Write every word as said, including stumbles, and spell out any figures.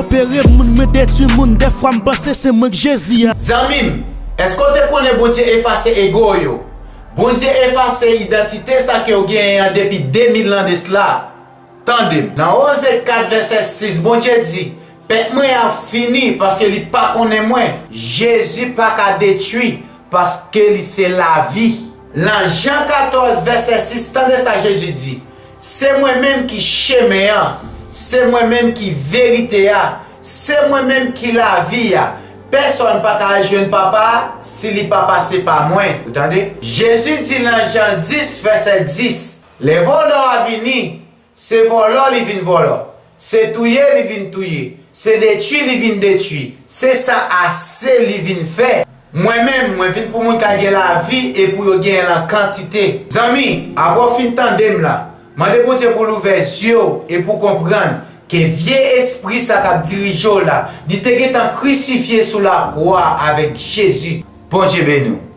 Opere moun, mwen detwi moun, dèfwa m panse se mwen k Jezi a. Zanmi m, èske w te konnen Bondye efase ego w yo? Bondye efase idantite sa ke w genyen an depi de mil lan de sila. Tande m. Nan Oze kat vèsè sis, Bondye di, pèp mwen an fini paske li pa konnen mwen. Jezi pa ka detwi paske li se lavi. Nan Jan katòz vèsè sis, tande sa Jezi di, se mwen menm ki chemen an, se mwen menm ki verite a, se mwen menm ki lavi a. Pèsòn pa ka al jwenn Papa a si li pa pase pa mwen. Ou tande? Jezi di nan Jan dis vèsè dis, lè vòlò a vini, se vòlò li vin vòlò, se touye li vin touye, se detwi li vin detwi, se sa ase li vin fè. Mwen menm, mwen vin pou moun ka gen lavi e pou yo genyen l an kantite. Zanmi, apre w fin tande m la, mande Bondye pou l ouvè zye w e pou w konprann ke vye espri sa k ap dirije w la, li te gentan krisifye sou lakwa avèk Jezi. Bondye beni w.